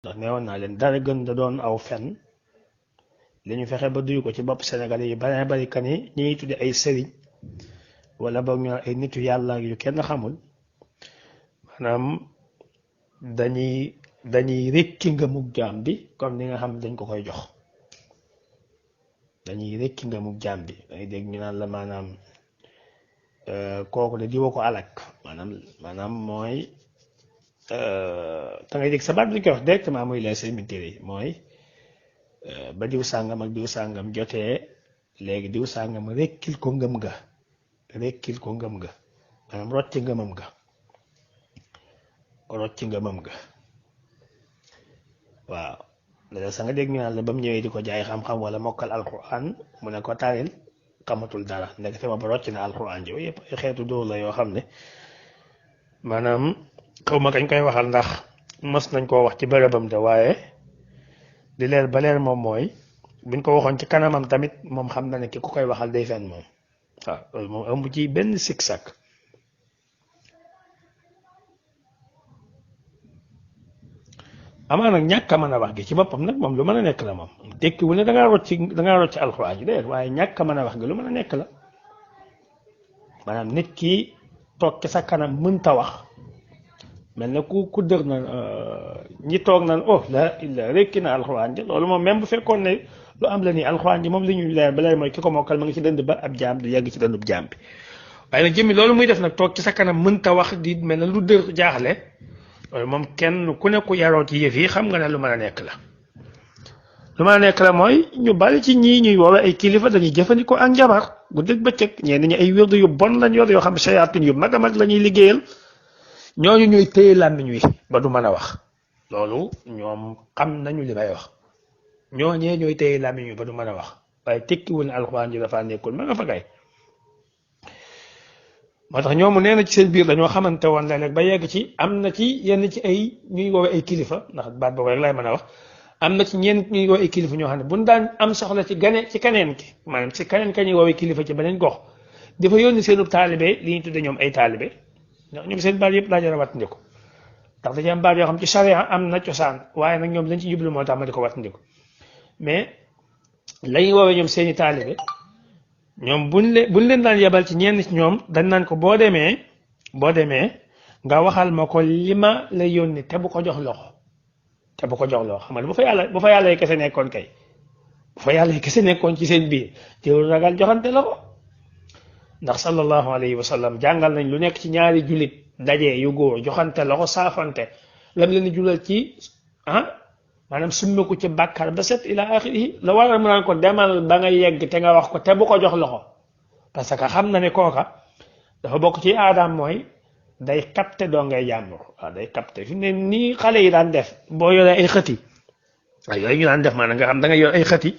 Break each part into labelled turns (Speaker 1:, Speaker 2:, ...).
Speaker 1: ndax neewoon naa leen dara gën da doon aw fen li ñu fexe ba duy ko ci bopp Sénégalais yi bare bari kan yi ñi ñuy tudde ay sëriñ wala boog ñu ay nitu yàlla yu kenn xamul maanaam dañuy rekki ngëmug jaam bi comme ni nga xam dañ ko koy jox dañuy rekki ngëmug jaam bi dangay dégg ñu naan la maanaam kooku de diwa ko alak maanaam mooy da ngay dégg sa baat bi ñu koy wax directement muy leer seen téere yi mooy ba diw sàngam ak diw sàngam jotee léegi diw sàngam rekkil ko ngëm ga maanaam rocci ngëmam ga waaw léegi sa nga dégg ñu naan la ba mu ñëwee di ko jaay xam-xam wala mokkal alquran mu ne ko taril xamatul dara ndekete ba rocc na alquran ji yëpp ay xeetu dóor la yoo xam ne maanaam xaw ma kañ koy waxal ndax mës nañ koo wax ci bërëbam de waaye di leer ba leer moom mooy buñ ko waxoon ci kanamam tamit moom xam na ne ki ku koy waxal day fen moom waaw loolu moom amu ci benn sikk-sakk amaa nag ñàkk a mën a wax gi ci boppam nag moom lu mën a nekk la moom tekkiwul ne dangaa rocc alxuraan ji déedéet waaye ñàkk a mën a wax gi lu mën a nekk la maanaam nit ki toog ci sa kanam mënta wax mel ne ku dër na ñi toog nan oh la illa rekki na alxuraan ji loolu moom même bu fekkoon ne lu am la nii alxuraan ji moom li ñuy leer ba leer mooy ki ko mokkal ma ngi ci dënd ba ab jaam du yegg ci dëndub jaam bi waaye nag jëmmi loolu muy def nag toog ci sa kanam mënta wax di mel ne lu dër jaaxle loolu moom kenn ku ne ku yaroo ci yëf yi xam nga ne lu mën a nekk la lu mën a nekk la mooy ñu bari ci ñii ñuy woowee ay kilifa dañuy jëfandikoo ak njabar guddeeg bëccëg ñenn ñi ay wérdu yu bon lañ yor yoo xam ne sayaatin yu mag a mag la ñuy liggéeyal ñooñu ñuy téye làmmiñ wi ba du mën a wax loolu ñoom xam nañu li may wax ñooñee ñooy téye làmmiñ wi ba du mën a wax waaye tekkiwul ne alxuraan ji dafa nekkul ma nga fa kay moo tax ñoomu nee na ci seen biir dañoo xamante woon léeg-léeg ba yegg ci am na ci yenn ci ay ñuy woowee ay kilifa ndax baat boobu rek lay mën a wax am na ci ñenn ñuy woowee ay kilifa ñoo xam ne buñ daan am soxla ci ci keneen ki maanaam ci keneen ka ñuy woowee kilifa ci beneen gox dafa yónni seenu taalibe li ñuy tudde ñoom ay taalibe ndax ñoom seen baat yëpp laa jar a wattandiku ndax dañuy am baat yoo xam ci charia am na cosaan waaye nag ñoom dañ ci jublu moo tax ma di ko wattandiku mais lañuy woowee ñoom seeni taalibe ñoom buñ leen daan yebal ci ñenn ci ñoom dañ naan ko boo demee nga waxal ma ko li ma la yónni te bu ko jox loxo xam nga bu fa yàlla kese nekkoon kay bu fa yàlla kese nekkoon ci seen biir teewul ragal joxante la ko ndax sallallahu alayhi wa sallam jàngal nañ lu nekk ci ñaari jullit daje yu góor joxante loxo saafante lam leen di julal ci maanaam summeeku ci bàkkaar ba set ila axirihi la waral mu naan ko demal ba nga yegg te nga wax ko te bu ko jox loxo parce que xam na ne kooka dafa bokk ci aadaam mooy day capté doo ngay jàmbur waaw day capté fi ne nii xale yi daan def boo yoree ay xëti waaw yooyu ñu daan def maanaam nga xam da nga yor ay xëti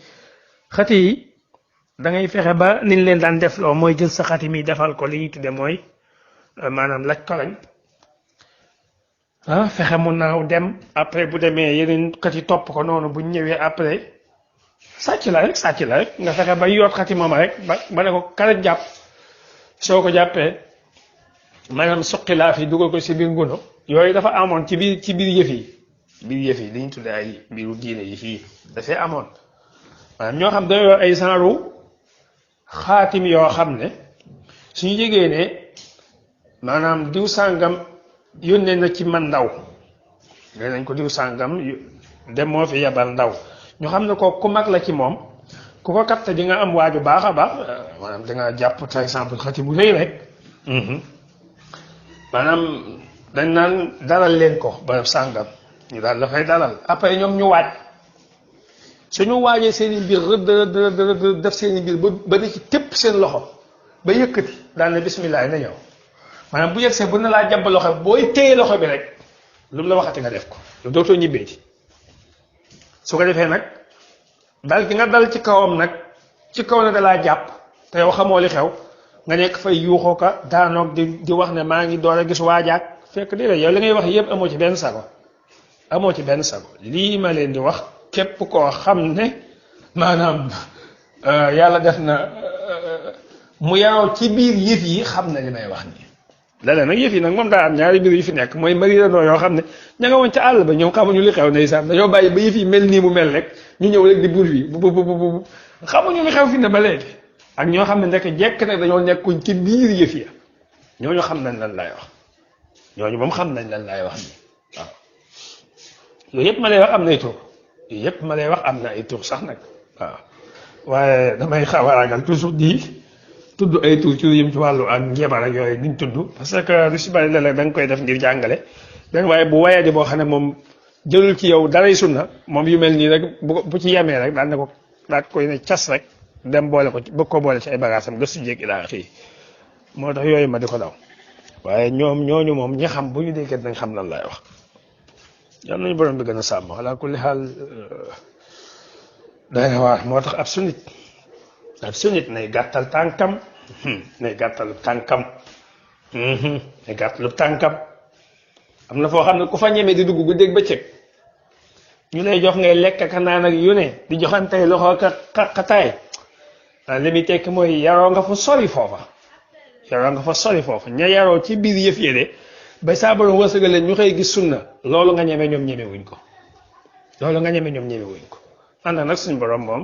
Speaker 1: yi da ngay fexe ba niñ leen daan def loo mooy jël sa xati mi defal ko li ñuy tudde mooy maanaam laj koloñ fexe mu naaw dem après bu demee yeneen xati topp ko noonu bu ñëwee après sàcc la rek nga fexe ba yoot xati moom rek ba ne ko kala jàpp soo ko jàppee maanaam suqi laa fi dugal ko si biir nguno yooyu dafa amoon ci biir yëf yi li ñu tudde ay mbiru diine yi fii dafay amoon maanaam ñoo xam dañoo ay genre xaatim yoo xam ne suñu yëgee ne maanaam diw sàngam yónnee na ci man ndaw nee nañ ko diw sàngam dem moo fi yebal ndaw ñu xam ne ko ku mag la ci moom ku ko capté di nga am waaju baax a baax maanaam da nga jàpp par exemple xati bu rëy rek maanaam dañ naan dalal leen ko ba sàngam ñu daal dafay dalal après ñoom ñu waaj suñu waajee seen i mbir rëdd def seen i mbir ba di ci tépp seen loxo ba yëkkati daal ne bismillah na ñëw maanaam bu yegsee bu na laa jàpp loxo booy téye loxo bi rek lu mu la waxati nga def ko lu dootoo ñibbeeti su ko defee nag dal gi nga dal ci kawam nag ci kaw na dalaa jàpp te yow xamoo li xew nga nekk fay yuuxoo ka daanoog di wax ne maa ngi door a gis waajaak fekk déedéet yow li ngay wax yëpp amoo ci benn sago lii ma leen di wax képp koo xam ne maanaam yàlla def na mu yaroo ci biir yëf yi xam na li may wax nii léeg-léeg nag yëf yi nag moom daa am ñaari mbir yu fi nekk mooy mariirandoo yoo xam ne ña nga woon ca àll ba ñoom xamuñu li xew ndeysaan dañoo bàyyi ba yëf yi mel nii mu mel rek ñu ñëw rek di bur wi bu xamuñu li xew fi ne ba léegi ak ñoo xam ne ndek jekk nag dañoo nekkuñ ci biir yëf ya ñooñu xam nañ lan laay wax ñooñu moom xam nañ lan laay wax ni waaw yooyu yëpp ma lay wax am na ay tur yooyu yëpp ma lay wax am na ay tur sax nag waaw waaye damay xaw a ragal toujours di tudd ay tur ci yëm ci wàllu ak njebar ak yooyu niñ tudd parce que lu si bari léeg-léeg da nga koy def ngir jàngale benn waaye bu wayee di boo xam ne moom jëlul ci yow daray sunna moom yu mel nii rek bu ci yemee rek daan na ko daal koy ne cas rek dem boole ko bëgg ko boole ci ay bagaasam gëstu jéeg daa xii moo tax yooyu ma di ko daw waaye ñooñu moom ñi xam bu ñu déggee dañ xam lan lay wax yal nañu borom bi gën a sàmm ala kulli xaal day waar moo tax ab sunnit nay gàttal tànkam nay gàttalu tànkam nay gàttalu tànkam am na foo xam ne ku fa ñeme di dugg guddeeg bëccëg ñu lay jox ngay lekk ka naan ak yu ne di joxantey loxo ka xaqataay li muy tekki mooy yaroo nga fa sori foofa ña yaroo ci biir yëf yi de ba saa borom wërsëgale ñu xëy gis sunna loolu nga ñeme ñoom ñeme wuñ ko ànd nag suñu borom moom